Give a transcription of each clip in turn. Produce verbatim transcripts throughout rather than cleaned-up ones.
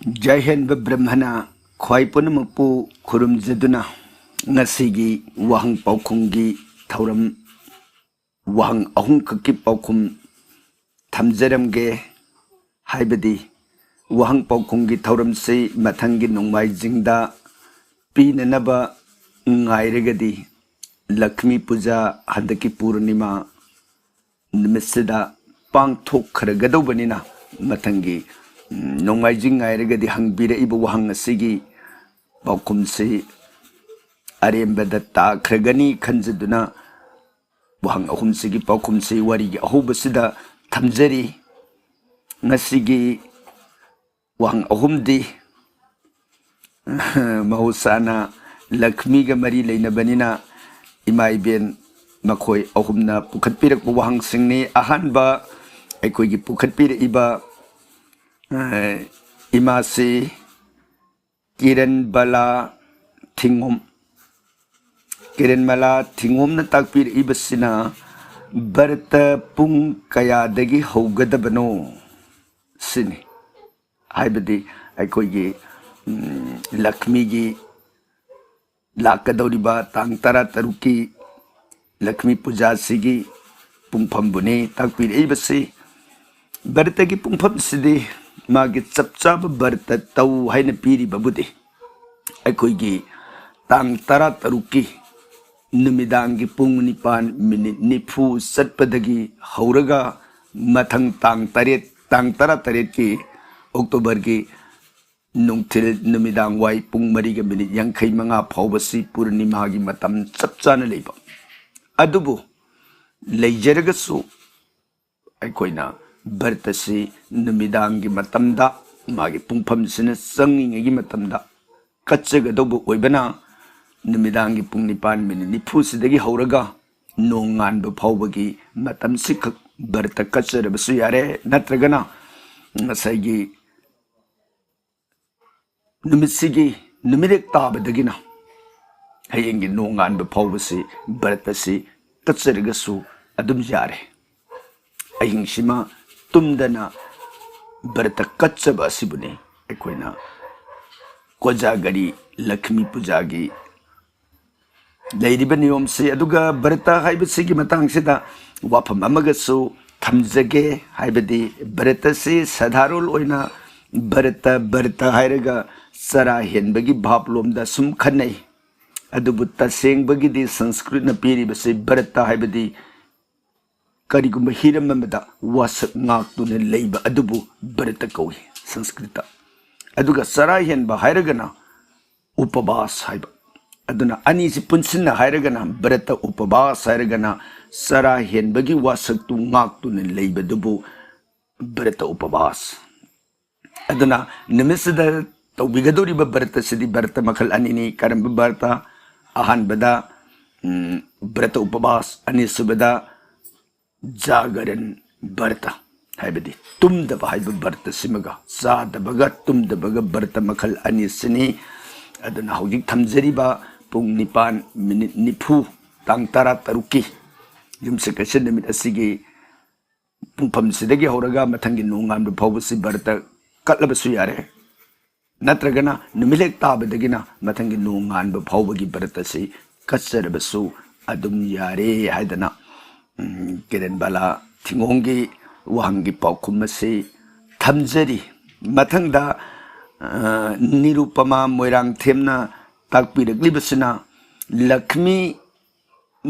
ꯖꯩ ꯍꯤꯟꯗ ꯕ꯭ꯔꯍꯃꯅ ꯈ꯭ꯋꯥꯏ ꯄꯨꯝꯅꯃꯛꯄꯨ ꯈꯨꯔꯨꯝꯖꯗꯨꯅ ꯉꯁꯤꯒꯤ ꯋꯥꯍꯪ ꯄꯥꯎꯈꯨꯝꯒꯤ ꯊꯧꯔꯝ, ꯋꯥꯍꯪ ꯑꯍꯨꯝꯈꯛꯀꯤ ꯄꯥꯎꯈꯨꯝ ꯊꯝꯖꯔꯝꯒꯦ꯫ ꯍꯥꯏꯕꯗꯤ ꯋꯥꯍꯪ ꯄꯥꯎꯈꯨꯝꯒꯤ ꯊꯧꯔꯝꯁꯤ ꯃꯊꯪꯒꯤ ꯅꯣꯡꯃꯥꯏꯖꯤꯡꯗ ꯄꯤꯅꯅꯕ ꯉꯥꯏꯔꯒꯗꯤ, ꯂꯛꯁꯃꯤ ꯄꯨꯖꯥ ꯍꯟꯗꯛꯀꯤ ꯄꯨꯔꯅꯤꯃꯥ ꯅꯨꯃꯤꯠꯁꯤꯗ ꯄꯥꯡꯊꯣꯛꯈ꯭ꯔꯒꯗꯧꯕꯅꯤꯅ, ꯃꯊꯪꯒꯤ, ꯎꯝ, ꯅꯣꯡꯃꯥꯏꯖꯤꯡ ꯉꯥꯏꯔꯒꯗꯤ ꯍꯪꯕꯤꯔꯛꯏꯕ ꯋꯥꯍꯪ ꯑꯁꯤꯒꯤ ꯄꯥꯎꯈꯨꯝꯁꯤ ꯑꯔꯦꯝꯕꯗ ꯇꯥꯈ꯭ꯔꯒꯅꯤ ꯈꯟꯖꯗꯨꯅ, ꯋꯥꯍꯪ ꯑꯍꯨꯝꯁꯤꯒꯤ ꯄꯥꯎꯈꯨꯝꯁꯤ ꯋꯥꯔꯤꯒꯤ ꯑꯍꯧꯕꯁꯤꯗ ꯊꯝꯖꯔꯤ꯫ ꯉꯁꯤꯒꯤ ꯋꯥꯍꯪ ꯑꯍꯨꯝꯗꯤ ꯃꯍꯧꯁꯥꯅ ꯂꯛꯁꯃꯤꯒ ꯃꯔꯤ ꯂꯩꯅꯕꯅꯤꯅ, ꯏꯃꯥ ꯏꯕꯦꯟ ꯃꯈꯣꯏ ꯑꯍꯨꯝꯅ ꯄꯨꯈꯠꯄꯤꯔꯛꯄ ꯋꯥꯍꯪꯁꯤꯡꯅꯤ꯫ ꯑꯍꯥꯟꯕ ꯑꯩꯈꯣꯏꯒꯤ ꯄꯨꯈꯠꯄꯤꯔꯛꯏꯕ, ꯑ, ꯏꯃꯥꯁꯤ ꯀꯤꯔꯟꯕꯂꯥ ꯊꯤꯉꯣꯝ꯫ ꯀꯤꯔꯟꯕꯂꯥ ꯊꯤꯉꯣꯝꯅ ꯇꯥꯛꯄꯤꯔꯛꯏꯕꯁꯤꯅ ꯕ꯭ꯔꯇ ꯄꯨꯡ ꯀꯌꯥꯗꯒꯤ ꯍꯧꯒꯗꯕꯅꯣ ꯁꯤꯅꯤ꯫ ꯍꯥꯏꯕꯗꯤ ꯑꯩꯈꯣꯏꯒꯤ, ꯎꯝ, ꯂꯛꯁꯃꯤꯒꯤ ꯂꯥꯛꯀꯗꯧꯔꯤꯕ ꯇꯥꯡ ꯇꯔꯥꯇꯔꯨꯛꯀꯤ ꯂꯛꯁꯃꯤ ꯄꯨꯖꯥꯁꯤꯒꯤ ꯄꯨꯡꯐꯝꯕꯨꯅꯤ ꯇꯥꯛꯄꯤꯔꯛꯏꯕꯁꯤ꯫ ꯕ꯭ꯔꯇꯒꯤ ꯄꯨꯡꯐꯝꯁꯤꯗꯤ ꯃꯥꯒꯤ ꯆꯞ ꯆꯥꯕ ꯕ꯭ꯔꯇ ꯇꯧ ꯍꯥꯏꯅ ꯄꯤꯔꯤꯕꯕꯨꯗꯤ ꯑꯩꯈꯣꯏꯒꯤ ꯇꯥꯡ ꯇꯔꯥꯇꯔꯨꯛꯀꯤ ꯅꯨꯃꯤꯗꯥꯡꯒꯤ ꯄꯨꯡ ꯅꯤꯄꯥꯟ ꯃꯤꯅꯤꯠ ꯅꯤꯐꯨ ꯆꯠꯄꯗꯒꯤ ꯍꯧꯔꯒ ꯃꯊꯪ ꯇꯥꯡ ꯇꯔꯦꯠ, ꯇꯥꯡ ꯇꯔꯥꯇꯔꯦꯠꯀꯤ ꯑꯣꯛꯇꯣꯕꯔꯒꯤ ꯅꯨꯡꯊꯤꯜ ꯅꯨꯃꯤꯗꯥꯡ ꯋꯥꯏ ꯄꯨꯡ ꯃꯔꯤꯒ ꯃꯤꯅꯤꯠ ꯌꯥꯡꯈꯩ ꯃꯉꯥ ꯐꯥꯎꯕꯁꯤ ꯄꯨꯔꯅꯤꯃꯥꯒꯤ ꯃꯇꯝ ꯆꯞ ꯆꯥꯅ ꯂꯩꯕ꯫ ꯑꯗꯨꯕꯨ ꯂꯩꯖꯔꯒꯁꯨ ꯑꯩꯈꯣꯏꯅ ꯕ꯭ꯔꯇꯁꯤ ꯅꯨꯃꯤꯗꯥꯡꯒꯤ ꯃꯇꯝꯗ, ꯃꯥꯒꯤ ꯄꯨꯡꯐꯝꯁꯤꯅ ꯆꯪꯉꯤꯉꯩꯒꯤ ꯃꯇꯝꯗ ꯀꯠꯆꯒꯗꯧꯕ ꯑꯣꯏꯕꯅ, ꯅꯨꯃꯤꯗꯥꯡꯒꯤ ꯄꯨꯡ ꯅꯤꯄꯥꯟ ꯃꯤꯅꯤꯠ ꯅꯤꯐꯨꯁꯤꯗꯒꯤ ꯍꯧꯔꯒ ꯅꯣꯡꯉꯥꯟꯕ ꯐꯥꯎꯕꯒꯤ ꯃꯇꯝꯁꯤꯈꯛ ꯕ꯭ꯔꯇ ꯀꯠꯆꯔꯕꯁꯨ ꯌꯥꯔꯦ꯫ ꯅꯠꯇ꯭ꯔꯒꯅ ꯉꯁꯥꯏꯒꯤ ꯅꯨꯃꯤꯠꯁꯤꯒꯤ ꯅꯨꯃꯤꯠ ꯍꯦꯛ ꯇꯥꯕꯗꯒꯤꯅ ꯍꯌꯦꯡꯒꯤ ꯅꯣꯡꯉꯥꯟꯕ ꯐꯥꯎꯕꯁꯤ ꯕ꯭ꯔꯇꯁꯤ ꯀꯠꯆꯔꯒꯁꯨ ꯑꯗꯨꯝ ꯌꯥꯔꯦ꯫ ꯑꯍꯤꯡꯁꯤꯃ ꯇꯨꯝꯗꯅ ꯕ꯭ꯔꯇ ꯀꯠꯆꯕ ꯑꯁꯤꯕꯨꯅꯤ ꯑꯩꯈꯣꯏꯅ ꯀꯣꯖꯥꯒꯔꯤ ꯂꯛꯈꯃꯤ ꯄꯨꯖꯥꯒꯤ ꯂꯩꯔꯤꯕ ꯅꯤꯌꯣꯝꯁꯤ꯫ ꯑꯗꯨꯒ ꯕ꯭ꯔꯇ ꯍꯥꯏꯕꯁꯤꯒꯤ ꯃꯇꯥꯡꯁꯤꯗ ꯋꯥꯐꯝ ꯑꯃꯒꯁꯨ ꯊꯝꯖꯒꯦ꯫ ꯍꯥꯏꯕꯗꯤ ꯕ꯭ꯔꯇꯁꯤ ꯁꯥꯙꯥꯔꯣꯜ ꯑꯣꯏꯅ ꯕ꯭ꯔꯇ, ꯕ꯭ꯔꯇ ꯍꯥꯏꯔꯒ ꯆꯔꯥ ꯍꯦꯟꯕꯒꯤ ꯚꯥꯞꯂꯣꯝꯗ ꯁꯨꯝ ꯈꯟꯅꯩ꯫ ꯑꯗꯨꯕꯨ ꯇꯁꯦꯡꯕꯒꯤꯗꯤ ꯁꯪꯁꯀ꯭ꯔꯤꯠꯅ ꯄꯤꯔꯤꯕꯁꯤ ꯕ꯭ꯔꯇ ꯍꯥꯏꯕꯗꯤ ꯀꯔꯤꯒꯨꯝꯕ ꯍꯤꯔꯝ ꯑꯃꯗ ꯋꯥꯁꯛ ꯉꯥꯛꯇꯨꯅ ꯂꯩꯕ ꯑꯗꯨꯕꯨ ꯕ꯭ꯔꯇ ꯀꯧꯏ ꯁꯪꯁꯀ꯭ꯔꯤꯠꯇ꯫ ꯑꯗꯨꯒ ꯆꯔꯥ ꯍꯦꯟꯕ ꯍꯥꯏꯔꯒꯅ ꯎꯄꯕꯥꯁ ꯍꯥꯏꯕ꯫ ꯑꯗꯨꯅ ꯑꯅꯤꯁꯤ ꯄꯨꯟꯁꯤꯟꯅ ꯍꯥꯏꯔꯒꯅ ꯕ꯭ꯔꯇ ꯎꯄꯕꯥꯁ ꯍꯥꯏꯔꯒꯅ ꯆꯔꯥ ꯍꯦꯟꯕꯒꯤ ꯋꯥꯁꯛꯇꯨ ꯉꯥꯛꯇꯨꯅ ꯂꯩꯕꯗꯨꯕꯨ ꯕ꯭ꯔꯇ ꯎꯄꯕꯥꯁ꯫ ꯑꯗꯨꯅ ꯅꯨꯃꯤꯠꯁꯤꯗ ꯇꯧꯕꯤꯒꯗꯧꯔꯤꯕ ꯕ꯭ꯔꯇꯁꯤꯗꯤ ꯕ꯭ꯔꯇ ꯃꯈꯜ ꯑꯅꯤꯅꯤ꯫ ꯀꯔꯝꯕ ꯕ꯭ꯔꯇ? ꯑꯍꯥꯟꯕꯗ, ꯎꯝ, ꯕ꯭ꯔꯇ ꯎꯄꯕꯥꯁ, ꯑꯅꯤꯁꯨꯕꯗ ꯖꯥꯒꯔꯟ ꯕ꯭ꯔꯇ, ꯍꯥꯏꯕꯗꯤ ꯇꯨꯝꯗꯕ ꯍꯥꯏꯕ ꯕ꯭ꯔꯇꯁꯤꯃꯒ, ꯆꯥꯗꯕꯒ ꯇꯨꯝꯗꯕꯒ ꯕ꯭ꯔꯇ ꯃꯈꯜ ꯑꯅꯤꯁꯤꯅꯤ꯫ ꯑꯗꯨꯅ ꯍꯧꯖꯤꯛ ꯊꯝꯖꯔꯤꯕ ꯄꯨꯡ ꯅꯤꯄꯥꯟ ꯃꯤꯅꯤꯠ ꯅꯤꯐꯨ, ꯇꯥꯡ ꯇꯔꯥ ꯇꯔꯨꯛꯀꯤ ꯌꯨꯝꯁꯀꯩꯁ ꯅꯨꯃꯤꯠ ꯑꯁꯤꯒꯤ ꯄꯨꯡꯐꯝꯁꯤꯗꯒꯤ ꯍꯧꯔꯒ ꯃꯊꯪꯒꯤ ꯅꯣꯡꯉꯥꯟꯕ ꯐꯥꯎꯕꯁꯤ ꯕ꯭ꯔꯇ ꯀꯠꯂꯕꯁꯨ ꯌꯥꯔꯦ, ꯅꯠꯇ꯭ꯔꯒꯅ ꯅꯨꯃꯤꯠ ꯍꯦꯛ ꯇꯥꯕꯗꯒꯤꯅ ꯃꯊꯪꯒꯤ ꯅꯣꯡꯉꯥꯟꯕ ꯐꯥꯎꯕꯒꯤ ꯕ꯭ꯔꯇꯁꯤ ꯀꯠꯆꯔꯕꯁꯨ ꯑꯗꯨꯝ ꯌꯥꯔꯦ ꯍꯥꯏꯗꯅ, ꯎꯝ, ꯀꯤꯔꯟꯕꯥꯂꯥ ꯊꯤꯉꯣꯡꯒꯤ ꯋꯥꯍꯪꯒꯤ ꯄꯥꯎꯈꯨꯝ ꯑꯁꯤ ꯊꯝꯖꯔꯤ꯫ ꯃꯊꯪꯗ, ꯑ, ꯅꯤꯔꯨꯄꯃꯥ ꯃꯣꯏꯔꯥꯡꯊꯦꯝꯅ ꯇꯥꯛꯄꯤꯔꯛꯂꯤꯕꯁꯤꯅ ꯂꯛꯈꯃꯤ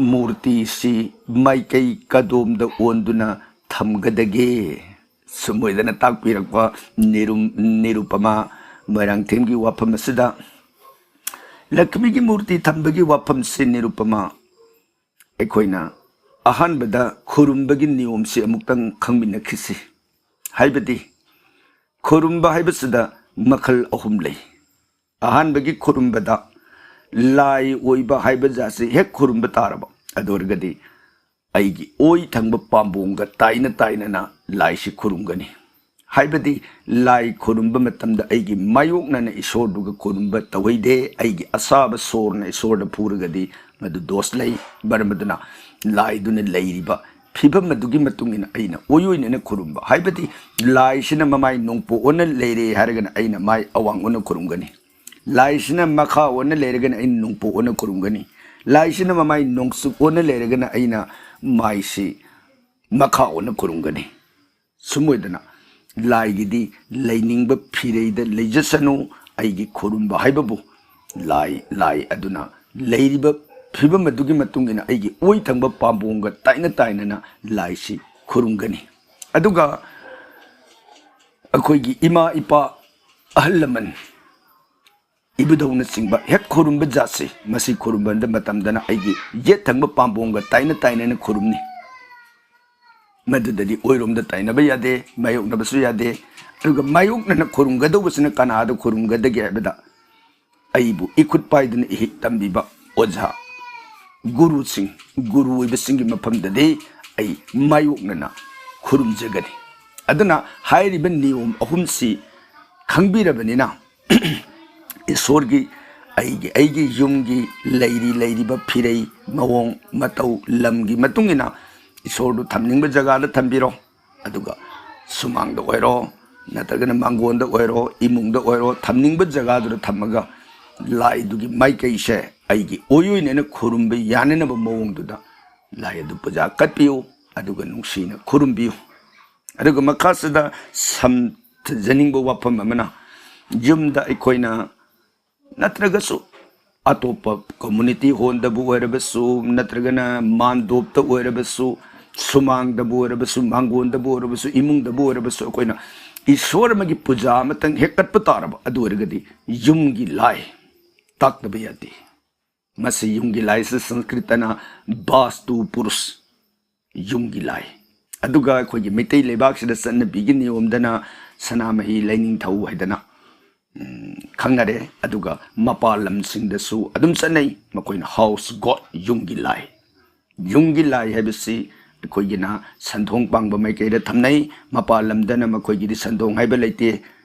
ꯃꯨꯔꯇꯤꯁꯤ ꯃꯥꯏꯀꯩ ꯀꯗꯣꯝꯗ ꯑꯣꯟꯗꯨꯅ ꯊꯝꯒꯗꯒꯦ? ꯁꯨꯝ ꯑꯣꯏꯗꯅ ꯇꯥꯛꯄꯤꯔꯛꯄ ꯅꯤꯔꯨꯝ-, ꯅꯤꯔꯨꯄꯃꯥ ꯃꯣꯏꯔꯥꯡꯊꯦꯝꯒꯤ ꯋꯥꯐꯝ ꯑꯁꯤꯗ ꯂꯛꯈꯃꯤꯒꯤ ꯃꯨꯔꯇꯤ ꯊꯝꯕꯒꯤ ꯋꯥꯐꯝꯁꯤ ꯅꯤꯔꯨꯄꯃꯥ, ꯑꯩꯈꯣꯏꯅ ꯑꯍꯥꯟꯕꯗ ꯈꯨꯔꯨꯝꯕꯒꯤ ꯅꯤꯌꯣꯝꯁꯤ ꯑꯃꯨꯛꯇꯪ ꯈꯪꯃꯤꯟꯅꯈꯤꯁꯤ꯫ ꯍꯥꯏꯕꯗꯤ ꯈꯨꯔꯨꯝꯕ ꯍꯥꯏꯕꯁꯤꯗ ꯃꯈꯜ ꯑꯍꯨꯝ ꯂꯩ꯫ ꯑꯍꯥꯟꯕꯒꯤ ꯈꯨꯔꯨꯝꯕꯗ ꯂꯥꯏ ꯑꯣꯏꯕ ꯍꯥꯏꯕ ꯖꯥꯠꯁꯤ ꯍꯦꯛ ꯈꯨꯔꯨꯝꯕ ꯇꯥꯔꯕ, ꯑꯗꯨ ꯑꯣꯏꯔꯒꯗꯤ ꯑꯩꯒꯤ ꯑꯣꯏ ꯊꯪꯕ ꯄꯥꯝꯕꯣꯝꯒ ꯇꯥꯏꯅ ꯇꯥꯏꯅꯅ ꯂꯥꯏꯁꯤ ꯈꯨꯔꯨꯝꯒꯅꯤ꯫ ꯍꯥꯏꯕꯗꯤ ꯂꯥꯏ ꯈꯨꯔꯨꯝꯕ ꯃꯇꯝꯗ ꯑꯩꯒꯤ ꯃꯥꯌꯣꯛꯅꯅ ꯏꯁꯣꯔꯗꯨꯒ ꯈꯨꯔꯨꯝꯕ ꯇꯧꯍꯩꯗꯦ꯫ ꯑꯩꯒꯤ ꯑꯁꯥꯕ ꯁꯣꯔꯅ ꯏꯁꯣꯔꯗ ꯐꯨꯔꯒꯗꯤ ꯃꯗꯨ ꯗꯣꯁ ꯂꯩ꯫ ꯃꯔꯝ ꯑꯗꯨꯅ ꯂꯥꯏꯗꯨꯅ ꯂꯩꯔꯤꯕ ꯐꯤꯕꯝ ꯑꯗꯨꯒꯤ ꯃꯇꯨꯡ ꯏꯟꯅ ꯑꯩꯅ ꯑꯣꯏ ꯑꯣꯏꯅꯅ ꯈꯨꯔꯨꯝꯕ꯫ ꯍꯥꯏꯕꯗꯤ ꯂꯥꯏꯁꯤꯅ ꯃꯃꯥꯏ ꯅꯣꯡꯄꯣꯛ ꯑꯣꯟꯅ ꯂꯩꯔꯦ ꯍꯥꯏꯔꯒꯅ ꯑꯩꯅ ꯃꯥꯏ ꯑꯋꯥꯡ ꯑꯣꯟꯅ ꯈꯨꯔꯨꯝꯒꯅꯤ꯫ ꯂꯥꯏꯁꯤꯅ ꯃꯈꯥ ꯑꯣꯟꯅ ꯂꯩꯔꯒꯅ ꯑꯩꯅ ꯅꯣꯡꯄꯣꯛ ꯑꯣꯟꯅ ꯈꯨꯔꯨꯝꯒꯅꯤ꯫ ꯂꯥꯏꯁꯤꯅ ꯃꯃꯥꯏ ꯅꯣꯡꯆꯨꯞ ꯑꯣꯟꯅ ꯂꯩꯔꯒꯅ ꯑꯩꯅ ꯃꯥꯏꯁꯤ ꯃꯈꯥ ꯑꯣꯟꯅ ꯈꯨꯔꯨꯝꯒꯅꯤ꯫ ꯁꯨꯝ ꯑꯣꯏꯗꯅ ꯂꯥꯏꯒꯤꯗꯤ ꯂꯩꯅꯤꯡꯕ ꯐꯤꯔꯩꯗ ꯂꯩꯖꯁꯅꯨ, ꯑꯩꯒꯤ ꯈꯨꯔꯨꯝꯕ ꯍꯥꯏꯕꯕꯨ ꯂꯥꯏ, ꯂꯥꯏ ꯑꯗꯨꯅ ꯂꯩꯔꯤꯕ ꯐꯤꯕꯝ ꯑꯗꯨꯒꯤ ꯃꯇꯨꯡ ꯏꯟꯅ ꯑꯩꯒꯤ ꯑꯣꯏ ꯊꯪꯕ ꯄꯥꯝꯕꯣꯝꯒ ꯇꯥꯏꯅ ꯇꯥꯏꯅꯅ ꯂꯥꯏꯁꯤ ꯈꯨꯔꯨꯝꯒꯅꯤ꯫ ꯑꯗꯨꯒ ꯑꯩꯈꯣꯏꯒꯤ ꯏꯃꯥ ꯏꯄꯥ, ꯑꯍꯜ ꯂꯃꯟ, ꯏꯕꯨꯙꯧꯅꯆꯤꯡꯕ ꯍꯦꯛ ꯈꯨꯔꯨꯝꯕ ꯖꯥꯠꯁꯤ, ꯃꯁꯤ ꯈꯨꯔꯨꯝꯕ ꯃꯇꯝꯗꯅ ꯑꯩꯒꯤ ꯌꯦꯠ ꯊꯪꯕ ꯄꯥꯝꯕꯣꯝꯒ ꯇꯥꯏꯅ ꯇꯥꯏꯅꯅ ꯈꯨꯔꯨꯝꯅꯤ꯫ ꯃꯗꯨꯗꯗꯤ ꯑꯣꯏꯔꯣꯝꯗ ꯇꯥꯏꯅꯕ ꯌꯥꯗꯦ, ꯃꯥꯌꯣꯛꯅꯕꯁꯨ ꯌꯥꯗꯦ꯫ ꯑꯗꯨꯒ ꯃꯥꯌꯣꯛꯅꯅ ꯈꯨꯔꯨꯝꯒꯗꯧꯕꯁꯤꯅ ꯀꯅꯥꯗ ꯈꯨꯔꯨꯝꯒꯗꯒꯦ ꯍꯥꯏꯕꯗ, ꯑꯩꯕꯨ ꯏꯈꯨꯠ ꯄꯥꯏꯗꯨꯅ ꯏꯍꯤꯛ ꯇꯝꯕꯤꯕ ꯑꯣꯖꯥ, ꯒꯨꯔꯨꯁꯤꯡ, ꯒꯨꯔꯨ ꯑꯣꯏꯕꯁꯤꯡꯒꯤ ꯃꯐꯝꯗꯗꯤ ꯑꯩ ꯃꯥꯌꯣꯛꯅꯅ ꯈꯨꯔꯨꯝꯖꯒꯅꯤ꯫ ꯑꯗꯨꯅ ꯍꯥꯏꯔꯤꯕ ꯅꯤꯌꯣꯝ ꯑꯍꯨꯝꯁꯤ ꯈꯪꯕꯤꯔꯕꯅꯤꯅ, ꯏꯁꯣꯔꯒꯤ, ꯑꯩꯒꯤ, ꯑꯩꯒꯤ ꯌꯨꯝꯒꯤ ꯂꯩꯔꯤ, ꯂꯩꯔꯤꯕ ꯐꯤꯔꯩ, ꯃꯑꯣꯡ ꯃꯇꯧ, ꯂꯝꯒꯤ ꯃꯇꯨꯡ ꯏꯟꯅ ꯏꯁꯣꯔꯗꯨ ꯊꯝꯅꯤꯡꯕ ꯖꯒꯥꯗ ꯊꯝꯕꯤꯔꯣ꯫ ꯑꯗꯨꯒ ꯁꯨꯃꯥꯡꯗ ꯑꯣꯏꯔꯣ, ꯅꯠꯇ꯭ꯔꯒꯅ ꯃꯥꯡꯒꯣꯟꯗ ꯑꯣꯏꯔꯣ, ꯏꯃꯨꯡꯗ ꯑꯣꯏꯔꯣ, ꯊꯝꯅꯤꯡꯕ ꯖꯒꯥꯗꯨꯗ ꯊꯝꯃꯒ ꯂꯥꯏꯗꯨꯒꯤ ꯃꯥꯏꯀꯩꯁꯦ ꯑꯩꯒꯤ ꯑꯣꯏ ꯑꯣꯏꯅꯅ ꯈꯨꯔꯨꯝꯕ ꯌꯥꯅꯅꯕ ꯃꯑꯣꯡꯗꯨꯗ ꯂꯥꯏ ꯑꯗꯨ ꯄꯨꯖꯥ ꯀꯠꯄꯤꯌꯨ, ꯑꯗꯨꯒ ꯅꯨꯡꯁꯤꯅ ꯈꯨꯔꯨꯝꯕꯤꯌꯨ꯫ ꯑꯗꯨꯒ ꯃꯈꯥꯁꯤꯗ ꯁꯝꯊꯖꯅꯤꯡꯕ ꯋꯥꯐꯝ ꯑꯃꯅ, ꯌꯨꯝꯗ ꯑꯩꯈꯣꯏꯅ ꯅꯠꯇ꯭ꯔꯒꯁꯨ ꯑꯇꯣꯞꯄ community hallꯗꯕꯨ ꯑꯣꯏꯔꯕꯁꯨ, ꯅꯠꯇ꯭ꯔꯒꯅ ꯃꯥꯟꯗꯣꯞꯇ ꯑꯣꯏꯔꯕꯁꯨ, ꯁꯨꯃꯥꯡꯗꯕꯨ ꯑꯣꯏꯔꯕꯁꯨ, ꯃꯥꯡꯒꯣꯟꯗꯕꯨ ꯑꯣꯏꯔꯕꯁꯨ, ꯏꯃꯨꯡꯗꯕꯨ ꯑꯣꯏꯔꯕꯁꯨ, ꯑꯩꯈꯣꯏꯅ ꯏꯁꯣꯔ ꯑꯃꯒꯤ ꯄꯨꯖꯥ ꯑꯃꯇꯪ ꯍꯦꯛ ꯀꯠꯄ ꯇꯥꯔꯕ, ꯑꯗꯨ ꯑꯣꯏꯔꯒꯗꯤ ꯌꯨꯝꯒꯤ ꯂꯥꯏ ꯇꯥꯛꯇꯕ ꯌꯥꯗꯦ꯫ ꯃꯁꯤ ꯌꯨꯝꯒꯤ ꯂꯥꯏꯁꯤ ꯁꯪꯁꯀ꯭ꯔꯤꯠꯇꯅ ꯕꯥꯁꯇꯨ ꯄꯨꯔꯨꯁ, ꯌꯨꯝꯒꯤ ꯂꯥꯏ꯫ ꯑꯗꯨꯒ ꯑꯩꯈꯣꯏꯒꯤ ꯃꯩꯇꯩ ꯂꯩꯕꯥꯛꯁꯤꯗ ꯆꯠꯅꯕꯤꯒꯤ ꯅꯤꯌꯣꯝꯗꯅ ꯁꯅꯥꯃꯍꯤ ꯂꯥꯏꯅꯤꯡꯊꯧ ꯍꯥꯏꯗꯅ, ꯎꯝ, ꯈꯪꯅꯔꯦ꯫ ꯑꯗꯨꯒ ꯃꯄꯥꯟ ꯂꯝꯁꯤꯡꯗꯁꯨ ꯑꯗꯨꯝ ꯆꯠꯅꯩ, ꯃꯈꯣꯏꯅ house god, ꯌꯨꯝꯒꯤ ꯂꯥꯏ꯫ ꯌꯨꯝꯒꯤ ꯂꯥꯏ ꯍꯥꯏꯕꯁꯤ ꯑꯩꯈꯣꯏꯒꯤꯅ ꯁꯟꯊꯣꯡ ꯄꯥꯡꯕ ꯃꯥꯏꯀꯩꯗ ꯊꯝꯅꯩ꯫ ꯃꯄꯥꯟ ꯂꯝꯗꯅ ꯃꯈꯣꯏꯒꯤꯗꯤ ꯁꯟꯊꯣꯡ ꯍꯥꯏꯕ ꯂꯩꯇꯦ꯫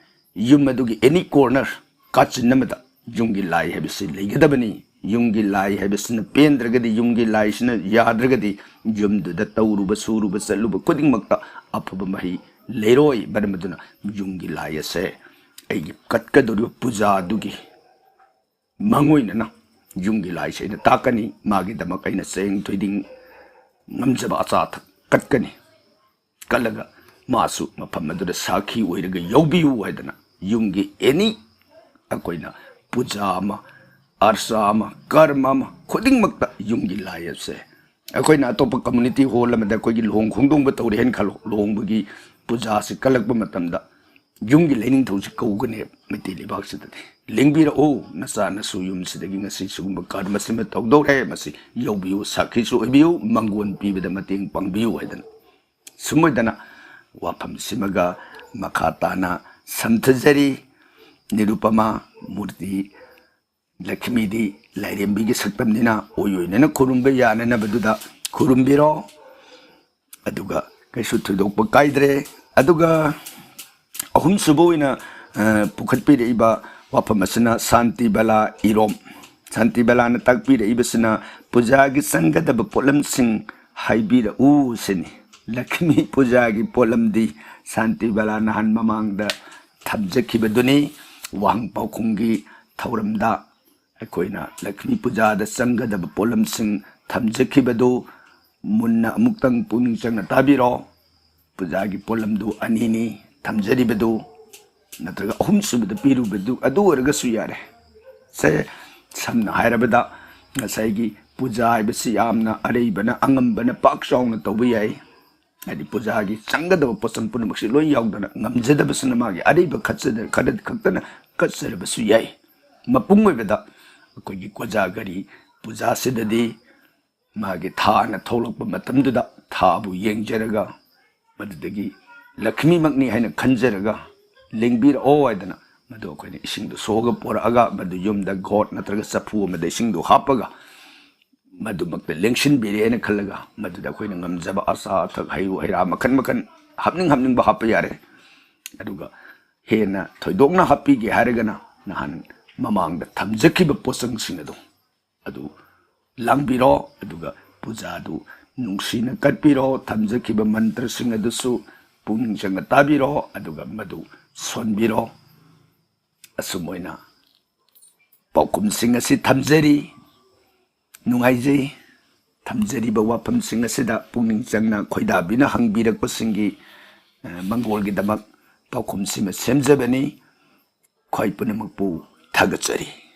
ꯌꯨꯝ ꯑꯗꯨꯒꯤ any corner, ꯀꯥꯆꯤꯟ ꯑꯃꯗ ꯌꯨꯝꯒꯤ ꯂꯥꯏ ꯍꯥꯏꯕꯁꯤ ꯂꯩꯒꯗꯕꯅꯤ꯫ ꯌꯨꯝꯒꯤ ꯂꯥꯏ ꯍꯥꯏꯕꯁꯤꯅ ꯄꯦꯟꯗ꯭ꯔꯒꯗꯤ, ꯌꯨꯝꯒꯤ ꯂꯥꯏꯁꯤꯅ ꯌꯥꯗ꯭ꯔꯒꯗꯤ, ꯌꯨꯝꯗꯨꯗ ꯇꯧꯔꯨꯕ ꯁꯨꯔꯨꯕ ꯆꯠꯂꯨꯕ ꯈꯨꯗꯤꯡꯃꯛꯇ ꯑꯐꯕ ꯃꯍꯩ ꯂꯩꯔꯣꯏ꯫ ꯃꯔꯝ ꯑꯗꯨꯅ ꯌꯨꯝꯒꯤ ꯂꯥꯏ ꯑꯁꯦ ꯑꯩꯒꯤ ꯀꯠꯀꯗꯧꯔꯤꯕ ꯄꯨꯖꯥ ꯑꯗꯨꯒꯤ ꯃꯥꯡꯑꯣꯏꯅꯅ ꯌꯨꯝꯒꯤ ꯂꯥꯏꯁꯦ ꯑꯩꯅ ꯇꯥꯛꯀꯅꯤ꯫ ꯃꯥꯒꯤꯗꯃꯛ ꯑꯩꯅ ꯆꯦꯡ ꯊꯣꯏꯗꯤꯡ ꯉꯝꯖꯕ ꯑꯆꯥ ꯑꯊꯛ ꯀꯠꯀꯅꯤ꯫ ꯀꯠꯂꯒ ꯃꯥꯁꯨ ꯃꯐꯝ ꯑꯗꯨꯗ ꯁꯥꯈꯤ ꯑꯣꯏꯔꯒ ꯌꯥꯎꯕꯤꯌꯨ ꯍꯥꯏꯗꯅ ꯌꯨꯝꯒꯤ ꯑꯦꯅꯤ ꯑꯩꯈꯣꯏꯅ ꯄꯨꯖꯥ ꯑꯃ, ꯑꯔꯁꯥ ꯑꯃ, ꯀꯔꯃ ꯑꯃ ꯈꯨꯗꯤꯡꯃꯛꯇ ꯌꯨꯝꯒꯤ ꯂꯥꯏ ꯑꯁꯦ ꯑꯩꯈꯣꯏꯅ ꯑꯇꯣꯞꯄ ꯀꯝꯃ꯭ꯌꯨꯅꯤꯇꯤ ꯍꯣꯜ ꯑꯃꯗ ꯑꯩꯈꯣꯏꯒꯤ ꯂꯨꯍꯣꯡ ꯈꯣꯡꯗꯣꯡꯕ ꯇꯧꯔꯦ ꯍꯥꯏꯅ ꯈꯜꯂꯣ, ꯂꯨꯍꯣꯡꯕꯒꯤ ꯄꯨꯖꯥꯁꯤ ꯀꯠꯂꯛꯄ ꯃꯇꯝꯗ ꯌꯨꯝꯒꯤ ꯂꯥꯏꯅꯤꯡꯊꯧꯁꯤ ꯀꯧꯒꯅꯦꯕ ꯃꯩꯇꯩ ꯂꯩꯕꯥꯛꯁꯤꯗꯗꯤ꯫ "ꯂꯦꯡꯕꯤꯔꯛꯎ, ꯅꯆꯥ ꯅꯁꯨ ꯌꯨꯝꯁꯤꯗꯒꯤ ꯉꯁꯤ ꯁꯤꯒꯨꯝꯕ ꯀꯔꯃꯁꯤꯃ ꯇꯧꯗꯧꯔꯦ, ꯃꯁꯤ ꯌꯧꯕꯤꯌꯨ, ꯁꯥꯈꯤꯁꯨ ꯑꯣꯏꯕꯤꯌꯨ, ꯃꯪꯒꯣꯟ ꯄꯤꯕꯗ ꯃꯇꯦꯡ ꯄꯥꯡꯕꯤꯌꯨ" ꯍꯥꯏꯗꯅ꯫ ꯁꯨꯝ ꯑꯣꯏꯗꯅ ꯋꯥꯐꯝꯁꯤꯃꯒ ꯃꯈꯥ ꯇꯥꯅ ꯁꯝꯊꯖꯔꯤ꯫ ꯅꯤꯔꯨꯄꯃꯥ ꯃꯨꯔꯇꯤ ꯂꯛꯈꯃꯤꯗꯤ ꯂꯥꯏꯔꯦꯝꯕꯤꯒꯤ ꯁꯛꯇꯝꯅꯤꯅ ꯑꯣꯏ ꯑꯣꯏꯅꯅ ꯈꯨꯔꯨꯝꯕ ꯌꯥꯅꯅꯕꯗꯨꯗ ꯈꯨꯔꯨꯝꯕꯤꯔꯣ꯫ ꯑꯗꯨꯒ ꯀꯩꯁꯨ ꯊꯣꯏꯗꯣꯛꯄ ꯀꯥꯏꯗ꯭ꯔꯦ꯫ ꯑꯗꯨꯒ ꯑꯍꯨꯝꯁꯨꯕ ꯑꯣꯏꯅ, ꯑ, ꯄꯨꯈꯠꯄꯤꯔꯛꯏꯕ ꯋꯥꯐꯝ ꯑꯁꯤꯅ ꯁꯥꯟꯇꯤ ꯕꯂꯥ ꯏꯔꯣꯝ꯫ ꯁꯥꯟꯇꯤ ꯕꯂꯥꯅ ꯇꯥꯛꯄꯤꯔꯛꯏꯕꯁꯤꯅ ꯄꯨꯖꯥꯒꯤ ꯆꯪꯒꯗꯕ ꯄꯣꯠꯂꯝꯁꯤꯡ ꯍꯥꯏꯕꯤꯔꯛꯎ ꯁꯤꯅꯤ꯫ ꯂꯛꯈꯃꯤ ꯄꯨꯖꯥꯒꯤ ꯄꯣꯠꯂꯝꯗꯤ ꯁꯥꯟꯇꯤ ꯕꯂꯥ ꯅꯍꯥꯟ ꯃꯃꯥꯡꯗ ꯊꯝꯖꯈꯤꯕꯗꯨꯅꯤ꯫ ꯋꯥꯍꯪ ꯄꯥꯎꯈꯨꯝꯒꯤ ꯊꯧꯔꯝꯗ ꯑꯩꯈꯣꯏꯅ ꯂꯛꯈꯃꯤ ꯄꯨꯖꯥꯗ ꯆꯪꯒꯗꯕ ꯄꯣꯠꯂꯝꯁꯤꯡ ꯊꯝꯖꯈꯤꯕꯗꯨ ꯃꯨꯟꯅ ꯑꯃꯨꯛꯇꯪ ꯄꯨꯛꯅꯤꯡ ꯆꯪꯅ ꯇꯥꯕꯤꯔꯣ꯫ ꯄꯨꯖꯥꯒꯤ ꯄꯣꯠꯂꯝꯗꯨ ꯑꯅꯤꯅꯤ ꯊꯝꯖꯔꯤꯕꯗꯨ, ꯅꯠꯇ꯭ꯔꯒ ꯑꯍꯨꯝꯁꯨꯕꯗ ꯄꯤꯔꯨꯕꯗꯨ ꯑꯗꯨ ꯑꯣꯏꯔꯒꯁꯨ ꯌꯥꯔꯦ꯫ ꯁꯦ, ꯁꯝꯅ ꯍꯥꯏꯔꯕꯗ ꯉꯁꯥꯏꯒꯤ ꯄꯨꯖꯥ ꯍꯥꯏꯕꯁꯤ ꯌꯥꯝꯅ ꯑꯔꯩꯕꯅ, ꯑꯉꯝꯕꯅ ꯄꯥꯛ ꯆꯥꯎꯅ ꯇꯧꯕ ꯌꯥꯏ꯫ ꯍꯥꯏꯗꯤ ꯄꯨꯖꯥꯒꯤ ꯆꯪꯒꯗꯕ ꯄꯣꯠꯆꯪ ꯄꯨꯝꯅꯃꯛꯁꯤ ꯂꯣꯏ ꯌꯥꯎꯗꯅ ꯉꯝꯖꯗꯕꯁꯤꯅ ꯃꯥꯒꯤ ꯑꯔꯩꯕ ꯈꯠꯆꯗ-, ꯈꯔ ꯈꯛꯇꯅ ꯀꯠꯆꯔꯕꯁꯨ ꯌꯥꯏ꯫ ꯃꯄꯨꯡ ꯑꯣꯏꯕꯗ ꯑꯩꯈꯣꯏꯒꯤ ꯀꯣꯖꯥꯒꯔꯤ ꯄꯨꯖꯥꯁꯤꯗꯗꯤ ꯃꯥꯒꯤ ꯊꯥꯅ ꯊꯣꯛꯂꯛꯄ ꯃꯇꯝꯗꯨꯗ ꯊꯥꯕꯨ ꯌꯦꯡꯖꯔꯒ, ꯃꯗꯨꯗꯒꯤ ꯂꯛꯈꯃꯤꯃꯛꯅꯤ ꯍꯥꯏꯅ ꯈꯟꯖꯔꯒ, "ꯂꯦꯡꯕꯤꯔꯛꯑꯣ" ꯍꯥꯏꯗꯅ ꯃꯗꯨ ꯑꯩꯈꯣꯏꯅ ꯏꯁꯤꯡꯗꯣ ꯁꯣꯛꯑꯒ ꯄꯣꯔꯛꯑꯒ, ꯃꯗꯨ ꯌꯨꯝꯗ ꯒꯣꯠ ꯅꯠꯇ꯭ꯔꯒ ꯆꯐꯨ ꯑꯃꯗ ꯏꯁꯤꯡꯗꯣ ꯍꯥꯞꯄꯒ, ꯃꯗꯨꯃꯛꯇ ꯂꯦꯡꯁꯤꯟꯕꯤꯔꯦ ꯍꯥꯏꯅ ꯈꯜꯂꯒ, ꯃꯗꯨꯗ ꯑꯩꯈꯣꯏꯅ ꯉꯝꯖꯕ ꯑꯆꯥ ꯑꯊꯛ, ꯍꯩꯔꯨ ꯍꯩꯔꯥ ꯃꯈꯟ ꯃꯈꯟ ꯍꯥꯞꯅꯤꯡ ꯍꯥꯞꯅꯤꯡꯕ ꯍꯥꯞꯄ ꯌꯥꯔꯦ꯫ ꯑꯗꯨꯒ ꯍꯦꯟꯅ ꯊꯣꯏꯗꯣꯛꯅ ꯍꯥꯞꯄꯤꯒꯦ ꯍꯥꯏꯔꯒꯅ, ꯅꯍꯥꯟ ꯃꯃꯥꯡꯗ ꯊꯝꯖꯈꯤꯕ ꯄꯣꯠꯆꯪꯁꯤꯡ ꯑꯗꯨ, ꯑꯗꯨ ꯂꯥꯡꯕꯤꯔꯣ, ꯑꯗꯨꯒ ꯄꯨꯖꯥꯗꯨ ꯅꯨꯡꯁꯤꯅ ꯀꯠꯄꯤꯔꯣ꯫ ꯊꯝꯖꯈꯤꯕ ꯃꯟꯇ꯭ꯔꯁꯤꯡ ꯑꯗꯨꯁꯨ ꯄꯨꯛꯅꯤꯡ ꯆꯪꯅ ꯇꯥꯕꯤꯔꯣ, ꯑꯗꯨꯒ ꯃꯗꯨ ꯁꯣꯟꯕꯤꯔꯣ꯫ ꯑꯁꯨꯝ ꯑꯣꯏꯅ ꯄꯥꯎꯈꯨꯝꯁꯤꯡ ꯑꯁꯤ ꯊꯝꯖꯔꯤ꯫ ꯅꯨꯡꯉꯥꯏꯖꯩ꯫ ꯊꯝꯖꯔꯤꯕ ꯋꯥꯐꯝꯁꯤꯡ ꯑꯁꯤꯗ ꯄꯨꯛꯅꯤꯡ ꯆꯪꯅ ꯈꯣꯏꯗꯥꯕꯤꯅ ꯍꯪꯕꯤꯔꯛꯄꯁꯤꯡꯒꯤ, ꯑ, ꯃꯪꯒꯣꯜꯒꯤꯗꯃꯛ ꯄꯥꯎꯈꯨꯝꯁꯤꯃ ꯁꯦꯝꯖꯕꯅꯤ꯫ ꯈ꯭ꯋꯥꯏ ꯄꯨꯝꯅꯃꯛꯄꯨ ꯊꯥꯒꯠꯆꯔꯤ꯫